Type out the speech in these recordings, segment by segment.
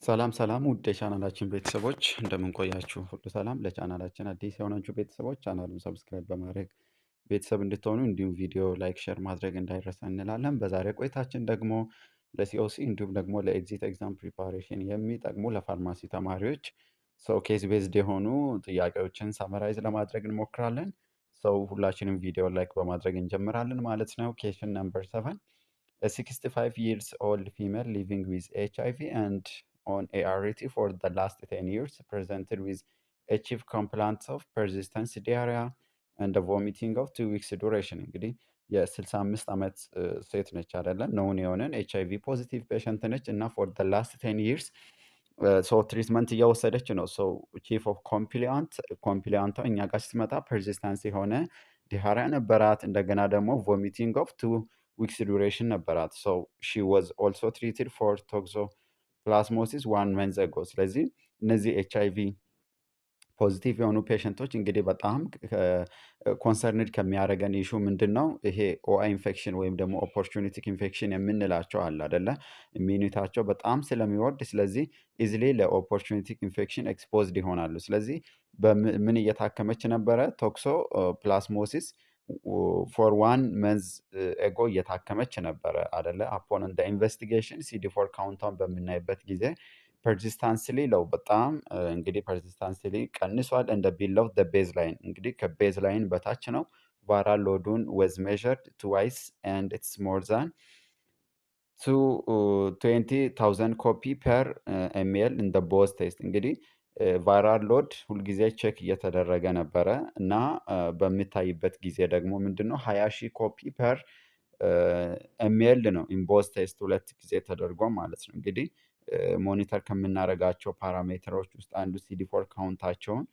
ሰላም ሰላም ውድ የቻናላችን ቤተሰቦች፣ እንደምን ቆያችሁ? ሁሉ ሰላም። ለቻናላችን አዲስ የሆናችሁ ቤተሰቦች ቻናሉን subscribe በማድረግ ቤተሰብ እንድትሆኑ እንዲሁም ቪዲዮ like፣ share ማድረግ እንዳይረሳ እንላለን። በዛሬ ቆይታችን ደግሞ ለ COC እንዲሁም ደግሞ ለ exit exam preparation የሚጠቅሙ ለፋርማሲ ተማሪዎች so case based የሆኑ ጥያቄዎችን summarize ለማድረግ እንሞክራለን። So ሁላችንም ቪዲዮ like በማድረግ እንጀምራለን ማለት ነው። Question number 7. A 65 years old female living with HIV and on ART for the last 10 years presented with a chief complaint of persistent diarrhea and the vomiting of 2 weeks duration። እንግዲህ የ65 ዓመት ሴት ነች አይደለ? Known የሆነን HIV positive patient ነች እና for the last 10 years so treatment እየወሰደች ነው። So chief of complaint ቷ እኛ ጋር ስትመጣ persistence የሆነ diarrhea ነበራት። እንደገና ደግሞ vomiting of 2 weeks duration ነበራት። So she was also treated for toxoplasmosis one month ago። ስለዚህ እነዚህ HIV positive የሆኑ patient ኦች እንግዲህ በጣም concerned ከሚያደርገን issue ምንድን ነው? ይሄ OI infection ወይም ደግሞ opportunistic infection የምንላቸው አለ አደለ? Immunity ያቸው በጣም ስለሚወርድ ስለዚህ easily ለ opportunistic infection exposed ይሆናሉ። ስለዚህ ምን እየታከመች ነበረ? Toxoplasmosis for one month ago እየታከመች ነበረ አደለ? Upon the investigation CD4 count ቷን በምናይበት ጊዜ persistently low፣ በጣም እንግዲህ persistently ቀንሷል። And below the baseline፣ እንግዲህ ከ baseline በታች ነው። Viral load ኡን was measured twice and it's more than 20,000 copy per mL in the both test። እንግዲህ viral load ሁልጊዜ check እየተደረገ ነበረ እና በሚታይበት ጊዜ ደግሞ ምንድነው 20,000 copy per mL ነው in both test ሁለት ጊዜ ተደርጎ ማለት ነው። እንግዲህ monitor ከምናደርጋቸው parameter ኦች ውስጥ አንዱ CD4 count ኣቸውን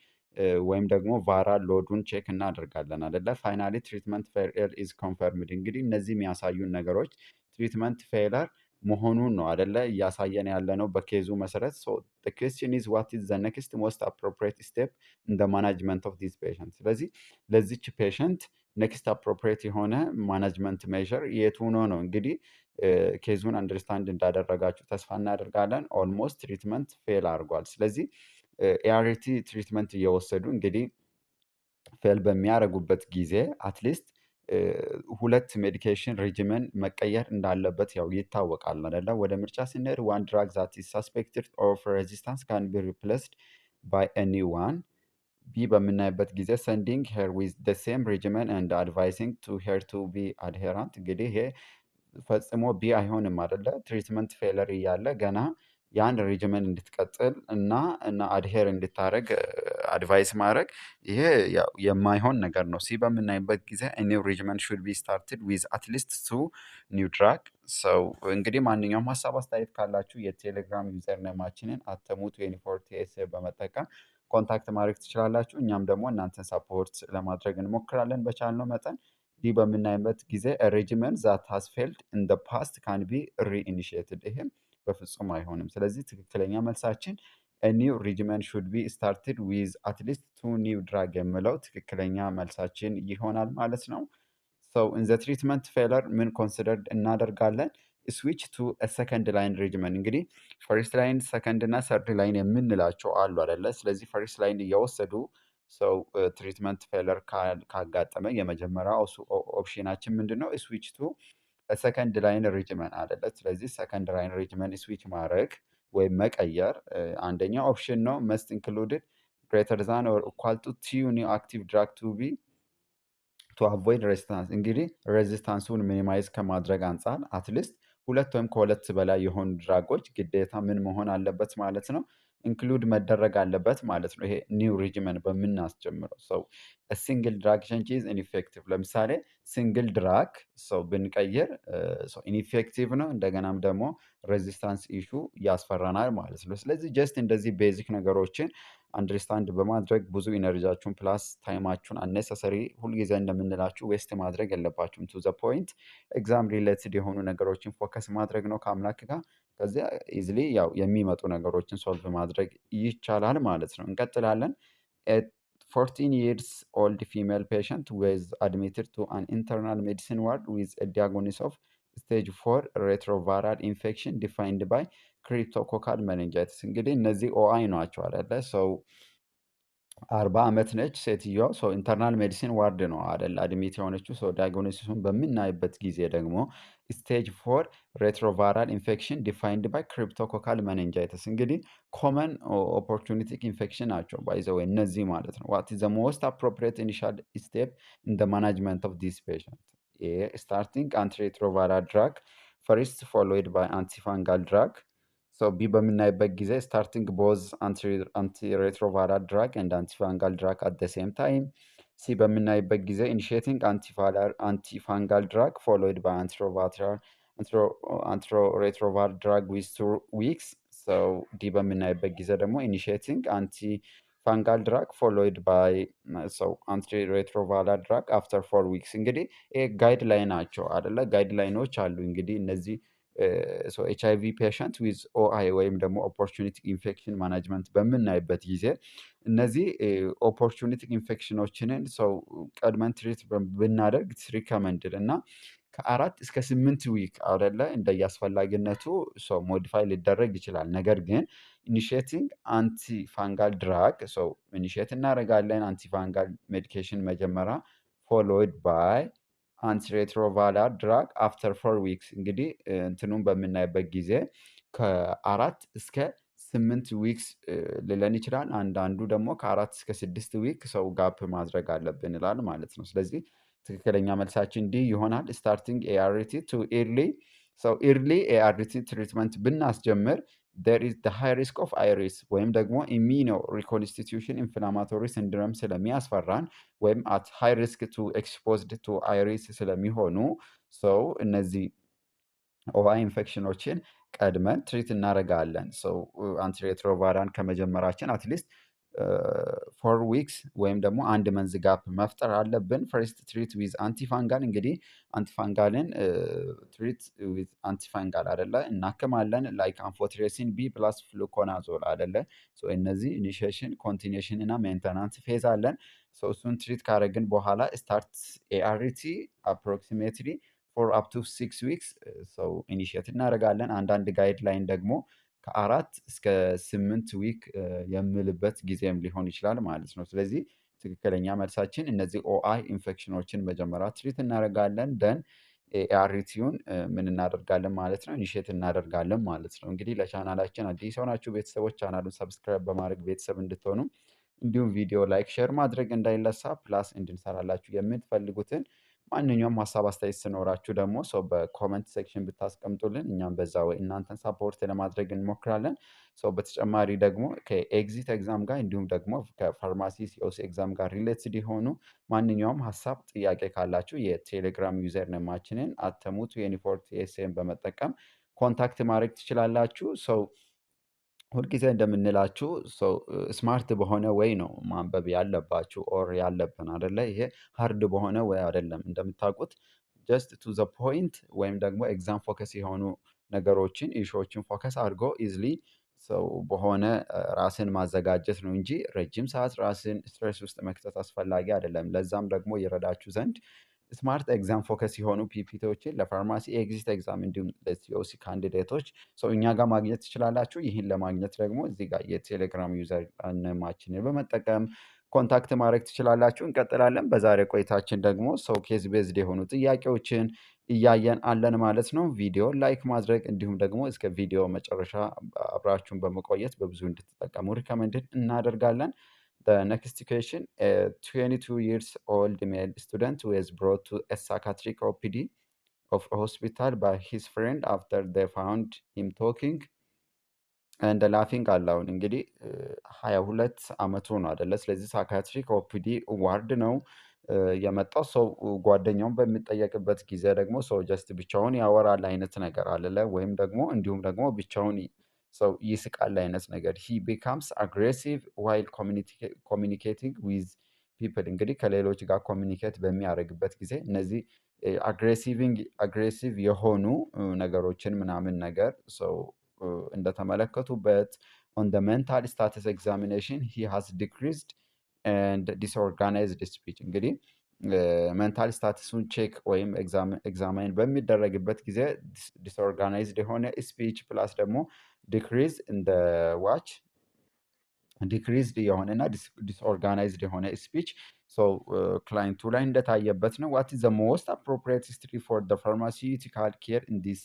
ወይም ደግሞ viral load ኡን check እናደርጋለን አይደለ? Finally, treatment failure is confirmed። እንግዲህ እነዚህ የሚያሳዩን ነገሮች treatment failure መሆኑን ነው አይደለ? እያሳየን ያለ ነው በ case ኡ መሰረት። So the question is, what is the next most appropriate step in the management of this patient? ስለዚህ ለዚች patient next appropriate የሆነ management measure የቱ ነው ነው። እንግዲህ case ኡን understand እንዳደረጋችሁ ተስፋ እናደርጋለን። Almost treatment fail አድርጓል። ስለዚህ ART treatment እየወሰዱ እንግዲህ fail በሚያደርጉበት ጊዜ at least ሁለት medication regimen መቀየር እንዳለበት ያው ይታወቃል አይደለ? ወደ ምርጫ ስንሄድ one drug that is suspected of resistance can be replaced by a new one። B በምናይበት ጊዜ sending her with the same regimen and advising to her to be adherent። እንግዲህ ይሄ ፈጽሞ B አይሆንም አይደለ? Treatment failure እያለ ገና ያን regimen እንድትቀጥል እና adhere እንድታደርግ advise ማድረግ ይሄ ያው የማይሆን ነገር ነው። C በምናይበት ጊዜ new regimen should be started with at least two new drug። So እንግዲህ ማንኛውም ሀሳብ አስተያየት ካላችሁ የቴሌግራም username ኣችንን @temu24ts በመጠቀም contact ማድረግ ትችላላችሁ። እኛም ደግሞ እናንተን support ለማድረግ እንሞክራለን በቻልነው መጠን። D በምናይበት ጊዜ regimen that has failed in the past can be reinitiated፣ ይሄም በፍጹም አይሆንም። ስለዚህ ትክክለኛ መልሳችን new regimen should be started with at least two new drug የሚለው ትክክለኛ መልሳችን ይሆናል ማለት ነው። So in the treatment failure ምን considered እናደርጋለን? Switch to second line regimen። እንግዲህ first line፣ second እና third line የምንላቸው አሉ አይደለ? ስለዚህ first line እየወሰዱ so treatment failure ካጋጠመ የመጀመሪያው option ኣችን ምንድን ነው? Switch to second line regimen አይደለ? ስለዚህ second line regimen switch ማድረግ ወይም መቀየር አንደኛው option ነው። Must included greater than or equal to two new active drug to avoid resistance። እንግዲህ resistance ኡን minimize ከማድረግ አንጻር at least ሁለት ወይም ከሁለት በላይ የሆኑ drug ኦች ግዴታ ምን መሆን አለበት ማለት ነው፣ include መደረግ አለበት ማለት ነው። ይሄ new regimen በምናስጀምረው so single drug change is ineffective። ለምሳሌ single drug so ብንቀይር ineffective ነው። እንደገናም ደግሞ resistance issue ያስፈራናል ማለት ነው። ስለዚህ just እንደዚህ basic ነገሮችን understand በማድረግ ብዙ energy ያችሁን plus time ኣችሁን unnecessary ሁልጊዜ እንደምንላችሁ waste ማድረግ የለባችሁም። To the point exam related የሆኑ ነገሮችን focus ማድረግ ነው ከአምላክ ጋር። ከዚያ easily ያው የሚመጡ ነገሮችን solve ማድረግ ይቻላል ማለት ነው። እንቀጥላለን። 14 years old female patient was admitted to an internal medicine ward with a diagnosis of stage 4 retroviral infection defined by cryptococcal meningitis። እንግዲህ እነዚህ OI ናቸው አይደለ? So 40 ዓመት ነች ሴትዮዋ። So internal medicine ward ነው አይደል admit የሆነችው። So diagnosis ኡን በምናይበት ጊዜ ደግሞ stage 4 retroviral infection defined by cryptococcal meningitis። እንግዲህ common opportunistic infection ናቸው by the way እነዚህ ማለት ነው። What is the most appropriate initial step in the management of this patient? A, starting antiretroviral drug first, followed by antifungal drug. So B በምናይበት ጊዜ starting both antiretroviral drug and antifungal drug at the same time. C በምናይበት ጊዜ initiating antifungal drug followed by antiretroviral drug with 2 weeks. So D በምናይበት ጊዜ ደግሞ initiating antifungal drug followed by, so, antiretroviral drug after 4 weeks። እንግዲህ ይሄ guideline ናቸው አደለ? Guideline ኖች አሉ። እንግዲህ እነዚህ HIV patient with OI ወይም ደግሞ opportunistic infection management በምናይበት ጊዜ እነዚህ opportunistic infection ኖችንን so ቀድመን treat ብናደርግ recommended እና ከ4 እስከ 8 week አደለ እንደየአስፈላጊነቱ so modify ሊደረግ ይችላል። ነገር ግን initiating antifungal drug, so initiate እናደርጋለን antifungal medication መጀመሪያ, followed by antiretroviral drug after 4 weeks። እንግዲህ እንትኑን በምናይበት ጊዜ ከ4 እስከ 8 weeks ሊለን ይችላል። አንዳንዱ ደግሞ ከ4 እስከ 6 week so gap ማድረግ አለብን ይላል ማለት ነው። ስለዚህ ትክክለኛ መልሳችን D ይሆናል። Starting ART too early, so early ART treatment ብናስጀምር there is the high risk of IRIS ወይም ደግሞ immuno reconstitution inflammatory syndrome ስለሚያስፈራን ወይም at high risk to exposed to IRIS ስለሚሆኑ so እነዚህ OI infection ኖችን ቀድመን treat እናደርጋለን። So antiretroviral ከመጀመራችን at least 4 weeks ወይም ደግሞ አንድ month gap መፍጠር አለብን። First treat with antifungal። እንግዲህ antifungal ን treat with antifungal አደለ እናክማለን። Like amphotericin B plus fluconazole አደለ። እነዚህ initiation, continuation እና maintenance phase አለን። እሱን treat ካደረግን በኋላ start ART approximately for up to 6 weeks so initiate እናደርጋለን። አንዳንድ guideline ደግሞ ከ4 እስከ 8 week የሚልበት ጊዜም ሊሆን ይችላል ማለት ነው። ስለዚህ ትክክለኛ መልሳችን እነዚህ OI infection ኖችን መጀመሪያ treat እናደርጋለን፣ then ART ውን ምን እናደርጋለን ማለት ነው፣ initiate እናደርጋለን ማለት ነው። እንግዲህ ለቻናላችን አዲስ የሆናችሁ ቤተሰቦች ቻናሉን subscribe በማድረግ ቤተሰብ እንድትሆኑ እንዲሁም ቪዲዮ like፣ share ማድረግ እንዳይረሳ። Plus እንድንሰራላችሁ የምትፈልጉትን ማንኛውም ሀሳብ አስተያየት ሲኖራችሁ ደግሞ so በ comment section ብታስቀምጡልን እኛም በዛ way እናንተን support ለማድረግ እንሞክራለን። So በተጨማሪ ደግሞ ከ exit exam ጋር እንዲሁም ደግሞ ከ pharmacy COC exam ጋር related የሆኑ ማንኛውም ሀሳብ ጥያቄ ካላችሁ የቴሌግራም username ኣችንን @ተሙ 24 TSM በመጠቀም contact ማድረግ ትችላላችሁ። So ሁልጊዜ እንደምንላችሁ so smart በሆነ way ነው ማንበብ ያለባችሁ or ያለብን አደለ። ይሄ hard በሆነ way አይደለም። እንደምታውቁት just to the point ወይም ደግሞ exam focus የሆኑ ነገሮችን issue ዎችን focus አድርጎ easily so በሆነ ራስን ማዘጋጀት ነው እንጂ ረጅም ሰዓት ራስን stress ውስጥ መክተት አስፈላጊ አይደለም። ለዛም ደግሞ ይረዳችሁ ዘንድ smart exam focus የሆኑ PPT ዎችን ለ pharmacy exit exam እንዲሁም ለ COC candidate ኦች so እኛ ጋር ማግኘት ትችላላችሁ። ይህን ለማግኘት ደግሞ እዚህ ጋር የቴሌግራም username ኣችንን በመጠቀም contact ማድረግ ትችላላችሁ። እንቀጥላለን። በዛሬ ቆይታችን ደግሞ so case based የሆኑ ጥያቄዎችን እያየን አለን ማለት ነው። ቪዲዮ like ማድረግ እንዲሁም ደግሞ እስከ ቪዲዮ መጨረሻ አብራችሁን በመቆየት በብዙ እንድትጠቀሙ recommend እናደርጋለን። The next question: a 22 years old male student was brought to a psychiatric OPD of a hospital by his friend after they found him talking and laughing alone። እንግዲህ 22 አመቱ ነው አደለ? ስለዚህ psychiatric OPD ward ነው የመጣው። So ጓደኛውን በሚጠየቅበት ጊዜ ደግሞ so just ብቻውን ያወራል አይነት ነገር አለ ወይም ደግሞ እንዲሁም ደግሞ ብቻውን so ይስቃል አይነት ነገር። He becomes aggressive while communicating with people። እንግዲህ ከሌሎች ጋር communicate በሚያደርግበት ጊዜ እነዚህ aggressive የሆኑ ነገሮችን ምናምን ነገር so እንደተመለከቱበት on the mental status examination he has decreased and disorganized speech። እንግዲህ mental status ኡን check ወይም examine በሚደረግበት ጊዜ disorganized የሆነ speech plus ደግሞ Decrease in the what decreased የሆነና disorganized የሆነ speech so client ኡ ላይ እንደታየበት ነው። What is the most appropriate history for the pharmaceutical care in this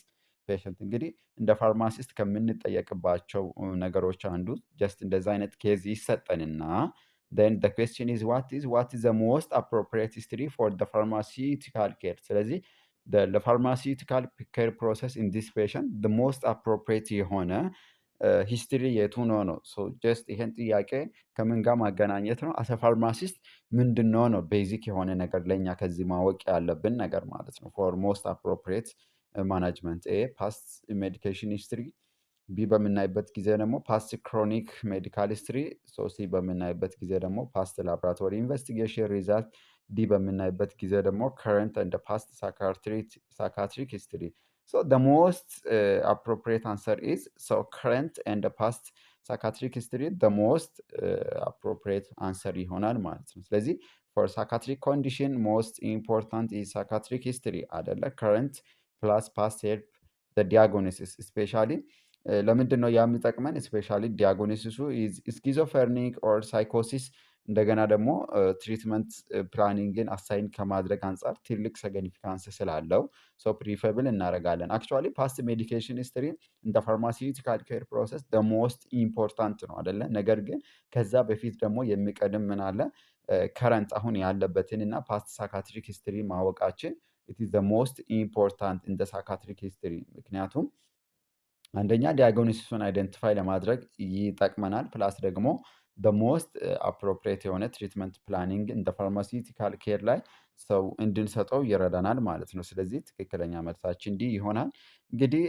patient? እንግዲህ እንደ pharmacist ከምንጠየቅባቸው ነገሮች አንዱ just እንደዛ አይነት case ይሰጠንና then the question is what is the most appropriate history for the pharmaceutical care። ስለዚህ ለ pharmaceutical care process in this patient the most appropriate የሆነ history የቱ ነው ነው። Just ይሄን ጥያቄ ከምን ጋር ማገናኘት ነው? As a pharmacist ምንድነው ነው basic የሆነ ነገር ለእኛ ከዚህ ማወቅ ያለብን ነገር ማለት ነው። For most appropriate management፣ A, past medication history፣ B በምናይበት ጊዜ ደግሞ past chronic medical history፣ so C በምናይበት ጊዜ ደግሞ past laboratory investigation result፣ D በምናይበት ጊዜ ደግሞ current and past psychiatric history። So the most appropriate answer is, so, current and past psychiatric history the most appropriate answer ይሆናል ማለት ነው። ስለዚህ for psychiatric condition, most important is psychiatric history አደለ? Current plus past help diagnosis especially። ለምንድን ነው ያ የሚጠቅመን? Especially diagnosis ኡ schizophrenic or psychosis እንደገና ደግሞ treatment planning ን assign ከማድረግ አንጻር ትልቅ significance ስላለው so preferable እናደርጋለን። Actually, past medication history እንደ pharmaceutical care process the most important ነው አደለ? ነገር ግን ከዛ በፊት ደግሞ የሚቀድም ምን አለ? Current አሁን ያለበትን እና past psychiatric history ማወቃችን it is the most important in the psychiatric history። ምክንያቱም አንደኛ diagnosis ኡን identify ለማድረግ ይጠቅመናል። Plus ደግሞ the most appropriate የሆነ treatment planning እንደ pharmaceutical care ላይ so እንድንሰጠው ይረዳናል ማለት ነው። ስለዚህ ትክክለኛ መልሳችን D ይሆናል። እንግዲህ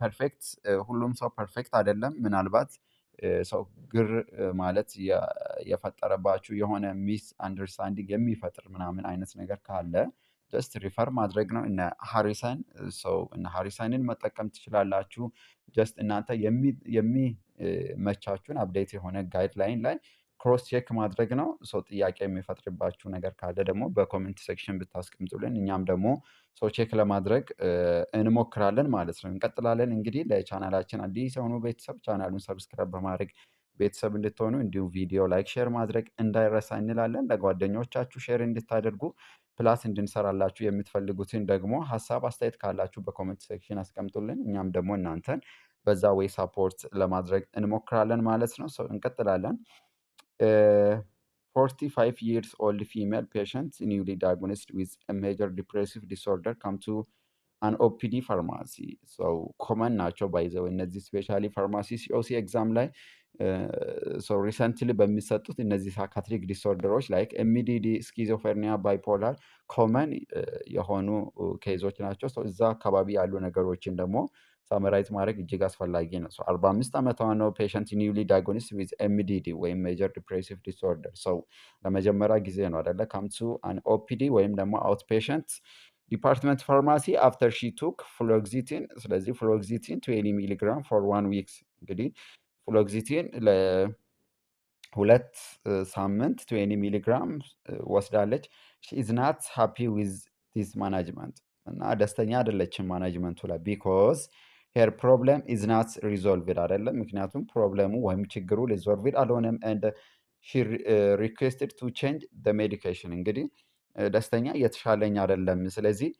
perfect ሁሉም ሰው perfect አይደለም። ምናልባት so ግር ማለት የፈጠረባችሁ የሆነ misunderstanding የሚፈጥር ምናምን አይነት ነገር ካለ just refer ማድረግ ነው። እነ Harrison፣ so እነ Harrison ን መጠቀም ትችላላችሁ። Just እናንተ የሚመቻችሁን update የሆነ guideline ላይ cross check ማድረግ ነው። So ጥያቄ የሚፈጥርባችሁ ነገር ካለ ደግሞ በ comment section ብታስቀምጡልን እኛም ደግሞ so check ለማድረግ እንሞክራለን ማለት ነው። እንቀጥላለን። እንግዲህ ለቻናላችን አዲስ የሆኑ ቤተሰብ ቻናሉን subscribe በማድረግ ቤተሰብ እንድትሆኑ እንዲሁም ቪዲዮ like፣ share ማድረግ እንዳይረሳ እንላለን። ለጓደኞቻችሁ share እንድታደርጉ plus እንድንሰራላችሁ የምትፈልጉትን ደግሞ ሀሳብ አስተያየት ካላችሁ በ comment section አስቀምጡልን። እኛም ደግሞ እናንተን በዛ way support ለማድረግ እንሞክራለን ማለት ነው። So እንቀጥላለን። 45 years old female patient newly diagnosed with a major depressive disorder come to an OPD pharmacy። So common ናቸው by the way እነዚህ፣ especially pharmacy COC exam ላይ so recently በሚሰጡት እነዚህ psychiatric disorder ኦች like MDD፣ schizophrenia፣ bipolar common የሆኑ case ኦች ናቸው። እዛ አካባቢ ያሉ ነገሮችን ደግሞ summarize ማድረግ እጅግ አስፈላጊ ነው። 45 ዓመቷ ነው። Patient newly diagnosed with MDD ወይም major depressive disorder፣ so ለመጀመሪያ ጊዜ ነው አደለ? Come to an OPD ወይም ደግሞ outpatient department pharmacy after she took fluoxetine። ስለዚህ fluoxetine 20 milligram for one weeks። እንግዲህ fluoxetine ለ2 ሳምንት 20 ሚሊግራም ወስዳለች። She is not happy with this management እና ደስተኛ አይደለችም management ኡ ላይ because her problem is not resolved አይደለም። ምክንያቱም problem ኡ ወይም ችግሩ resolved አልሆነም። And she requested to change the medication። እንግዲህ ደስተኛ እየተሻለኝ አይደለም፣ ስለዚህ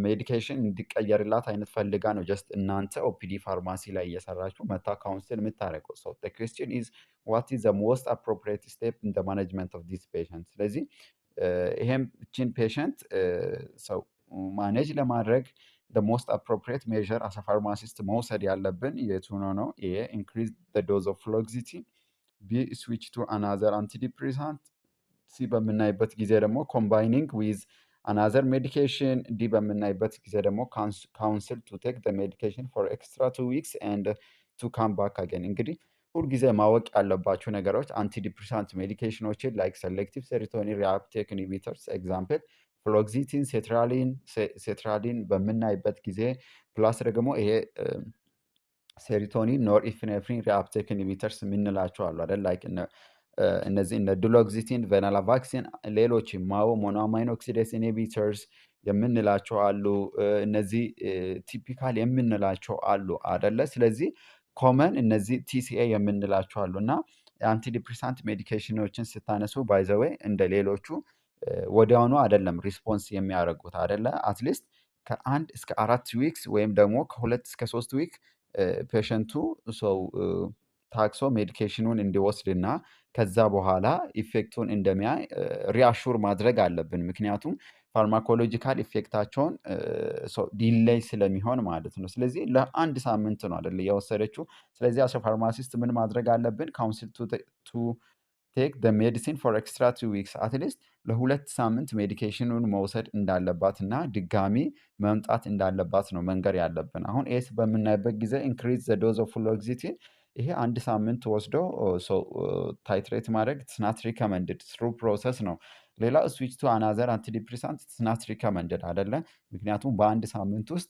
medication እንዲቀየርላት አይነት ፈልጋ ነው just እናንተ OPD pharmacy ላይ እየሰራችሁ መታ counsel የምታደርገው። So question is, what is the most appropriate step in the management of this patient? ስለዚህ ይሄም እችን patient so manage ለማድረግ the most appropriate measure as a pharmacist መውሰድ ያለብን የቱ ነው ነው? A, increase the dose of fluoxetine፣ B, switch to another antidepressant፣ C በምናይበት ጊዜ ደግሞ combining with another medication፣ D በምናይበት ጊዜ ደግሞ counsel to take the medication for extra 2 weeks and to come back again። እንግዲህ ሁልጊዜ ማወቅ ያለባችሁ ነገሮች antidepressant medication ኦችን like selective serotonin reuptake inhibitors, example fluoxetine፣ sertraline በምናይበት ጊዜ plus ደግሞ ይሄ serotonin norepinephrine reuptake inhibitors የምንላቸው አሉ አይደል? Like እነዚህ እነ duloxetine፣ venlafaxine፣ ሌሎች MAO monoamine oxidase inhibitors የምንላቸው አሉ። እነዚህ typical የምንላቸው አሉ አደለ? ስለዚህ common እነዚህ TCA የምንላቸው አሉ። እና antidepressant medication ኖችን ስታነሱ፣ by the way፣ እንደ ሌሎቹ ወዲያውኑ አይደለም response የሚያደርጉት አደለ? At least ከ1 እስከ 4 weeks ወይም ደግሞ ከ2 እስከ 3 week patient ኡ so ታክሶ medication ኑን እንዲወስድና ከዛ በኋላ effect ኡን እንደሚያይ reassure ማድረግ አለብን። ምክንያቱም pharmacological effect ኣቸውን delay ስለሚሆን ማለት ነው። ስለዚህ ለአንድ ሳምንት ነው አይደል የወሰደችው። ስለዚህ as a pharmacist ምን ማድረግ አለብን? Counsel to take the medicine for extra 2 weeks፣ at least ለ2 ሳምንት medication ኑን መውሰድ እንዳለባት እና ድጋሚ መምጣት እንዳለባት ነው መንገር ያለብን። አሁን ኤስ በምናይበት ጊዜ increase the dose of fluoxetine፣ ይሄ አንድ ሳምንት ወስዶ so titrate ማድረግ it's not recommended፣ through process ነው። ሌላው switch to another antidepressant፣ it's not recommended አይደለ? ምክንያቱም በአንድ ሳምንት ውስጥ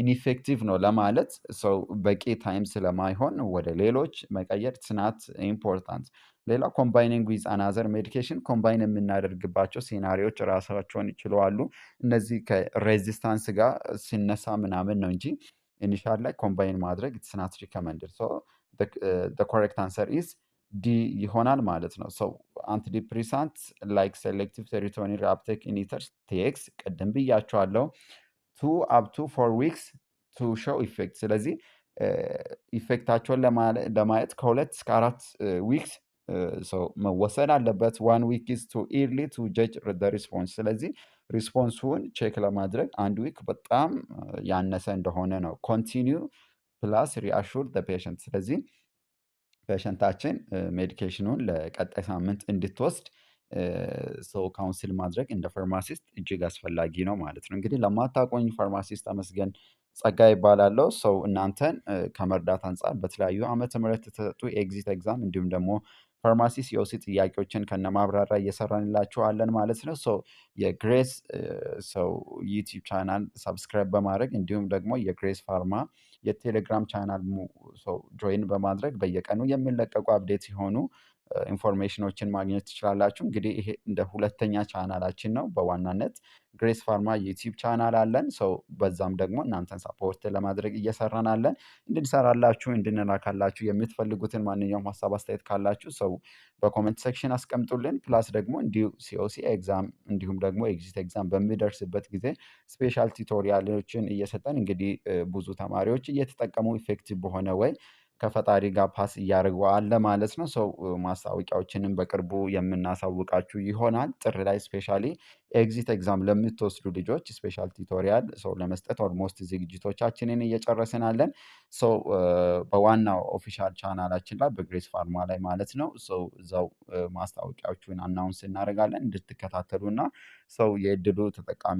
ineffective ነው ለማለት so በቂ time ስለማይሆን ወደ ሌሎች መቀየር it's not important። ሌላው combining with another medication፣ combine የምናደርግባቸው scenario ዎች ራሳቸውን ይችለዋሉ። እነዚህ ከ resistance ጋር ሲነሳ ምናምን ነው እንጂ initial ላይ combine ማድረግ it's not recommended። So correct answer is D ይሆናል ማለት ነው። So antidepressant like selective serotonin reuptake inhibitors takes፣ ቅድም ብያቸዋለሁ፣ 2 up to 4 weeks to show effect። ስለዚህ effect ኣቸውን ለማየት ከ2 እስከ 4 weeks so መወሰድ አለበት። One week is too early to judge response። ስለዚህ response ኡን check ለማድረግ አንድ week በጣም ያነሰ እንደሆነ ነው። Continue plus reassure patient። ስለዚህ patient ኣችን medication ኑን ለቀጣይ ሳምንት እንድትወስድ so counsel ማድረግ እንደ pharmacist እጅግ አስፈላጊ ነው ማለት ነው። እንግዲህ ለማታውቁኝ pharmacist ተመስገን ጸጋዬ እባላለሁ። So እናንተን ከመርዳት አንፃር በተለያዩ ዓመተ ምህረት የተሰጡ የ exit exam እንዲሁም ደግሞ pharmacy COC ጥያቄዎችን ከነማብራሪያ እየሰራንላችኋለን ማለት ነው። So የግሬስ so YouTube channel subscribe በማድረግ እንዲሁም ደግሞ የግሬስ ፋርማ የቴሌግራም channel so join በማድረግ በየቀኑ የሚለቀቁ update ሲሆኑ information ኖችን ማግኘት ትችላላችሁ። እንግዲህ ይሄ እንደ ሁለተኛ ቻናላችን ነው። በዋናነት ግሬስ ፋርማ YouTube channel አለን። So በዛም ደግሞ እናንተን support ለማድረግ እየሰራን አለን። እንድንሰራላችሁ፣ እንድንላካላችሁ የምትፈልጉትን ማንኛውም ሀሳብ አስተያየት ካላችሁ so በ comment section አስቀምጡልን። Plus ደግሞ እንዲሁ COC exam እንዲሁም ደግሞ exit exam በሚደርስበት ጊዜ special tutorial ኦችን እየሰጠን እንግዲህ ብዙ ተማሪዎች እየተጠቀሙ effective በሆነ way ከፈጣሪ ጋር pass እያደረጉ አለ ማለት ነው። So ማስታወቂያዎችንም በቅርቡ የምናሳውቃችሁ ይሆናል። ጥር ላይ specially exit exam ለምትወስዱ ልጆች special tutorial so ለመስጠት almost ዝግጅቶቻችንን እየጨረስን አለን። So በዋናው official channel ኣችን ላይ፣ በግሬስ ፋርማ ላይ ማለት ነው። So እዛው ማስታወቂያዎቹን announce እናደርጋለን። እንድትከታተሉ እና so የእድሉ ተጠቃሚ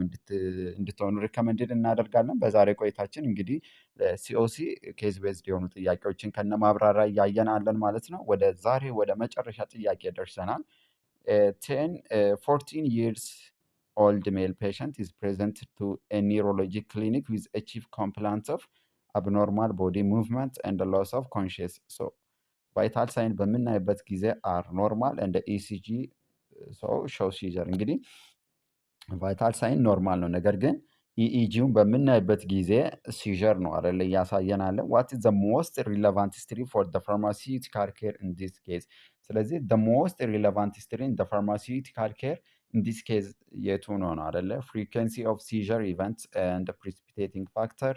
እንድትሆኑ recommended እናደርጋለን። በዛሬ ቆይታችን እንግዲህ COC case based የሆኑ ጥያቄዎችን ከነማብራሪያ እያየን አለን ማለት ነው። ወደ ዛሬ ወደ መጨረሻ ጥያቄ ደርሰናል። 10 14 years old male patient is presented to a neurology clinic with a chief complaint of abnormal body movement and loss of conscious። So vital sign በምናይበት ጊዜ are normal and ECG so show seizure። እንግዲህ vital sign normal ነው፣ ነገር ግን EEG ውን በምናይበት ጊዜ seizure ነው አይደለ እያሳየን አለ። What is the most relevant history for the pharmaceutical care in this case? ስለዚህ the most relevant history in the pharmaceutical care in this case የቱ ነው ነው አይደለ? Frequency of seizure events and precipitating factor፣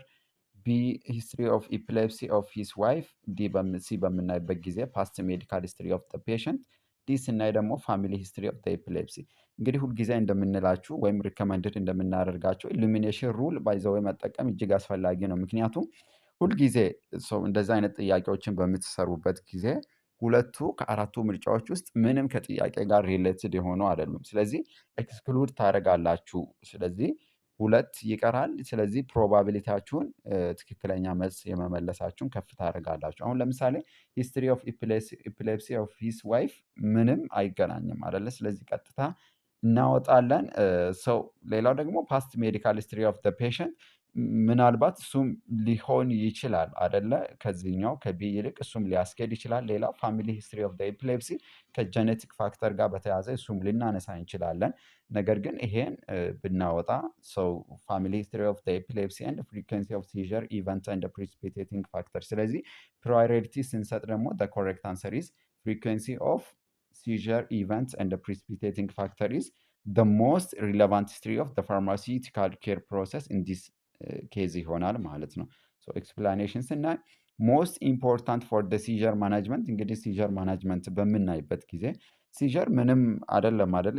B history of epilepsy of his wife፣ D C በምናይበት ጊዜ past medical history of the patient፣ D ስናይ ደግሞ family history of epilepsy። እንግዲህ ሁልጊዜ እንደምንላችሁ ወይም recommended እንደምናደርጋቸው elimination rule by the way መጠቀም እጅግ አስፈላጊ ነው። ምክንያቱም ሁልጊዜ so እንደዚህ አይነት ጥያቄዎችን በምትሰሩበት ጊዜ ሁለቱ ከአራቱ ምርጫዎች ውስጥ ምንም ከጥያቄ ጋር related የሆኑ አይደሉም። ስለዚህ exclude ታደርጋላችሁ። ስለዚህ ሁለት ይቀራል። ስለዚህ probability ያችሁን፣ ትክክለኛ መልስ የመመለሳችሁን ከፍ ታደርጋላችሁ። አሁን ለምሳሌ history of epilepsy of his wife ምንም አይገናኝም አይደለ? ስለዚህ ቀጥታ እናወጣለን። So ሌላው ደግሞ past medical history of patient ምናልባት እሱም ሊሆን ይችላል አደለ? ከዚህኛው ከ B ይልቅ እሱም ሊያስኬድ ይችላል። ሌላው family history of epilepsy ከ genetic factor ጋር በተያያዘ እሱም ልናነሳ እንችላለን። ነገር ግን ይሄን ብናወጣ፣ so family history of epilepsy and frequency of seizure event and precipitating factor። ስለዚህ priority ስንሰጥ ደግሞ correct answer is frequency of seizure events and precipitating factor is the most relevant history of the pharmaceutical care process in this case ይሆናል ማለት ነው። Explanation ስናይ most important for the seizure management። እንግዲህ seizure management በምናይበት ጊዜ seizure ምንም አይደለም አይደለ?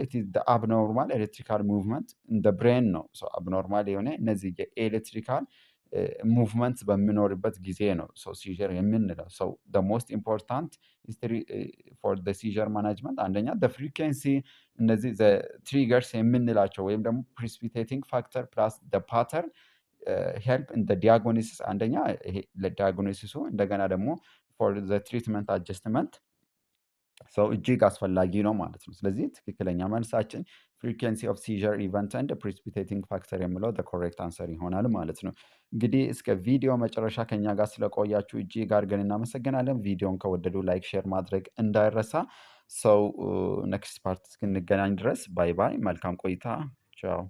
Abnormal electrical movement in the brain ነው። Abnormal የሆነ እነዚህ የ electrical movement በሚኖርበት ጊዜ ነው so seizure የምንለው። So the most important history for the seizure management አንደኛ the frequency፣ እነዚህ the triggers የምንላቸው ወይም ደግሞ precipitating factor plus the pattern help in diagnosis፣ አንደኛ ይሄ ለ diagnosis ኡ፣ እንደገና ደግሞ for the treatment adjustment so እጅግ አስፈላጊ ነው ማለት ነው። ስለዚህ ትክክለኛ መልሳችን frequency of seizure event and precipitating factor የሚለው correct answer ይሆናል ማለት ነው። እንግዲህ እስከ ቪዲዮ መጨረሻ ከኛ ጋር ስለቆያችሁ እጅግ አድርገን እናመሰግናለን። ቪዲዮን ከወደዱ like፣ share ማድረግ እንዳይረሳ። So next part እስክንገናኝ ድረስ bye bye። መልካም ቆይታ። ቻው።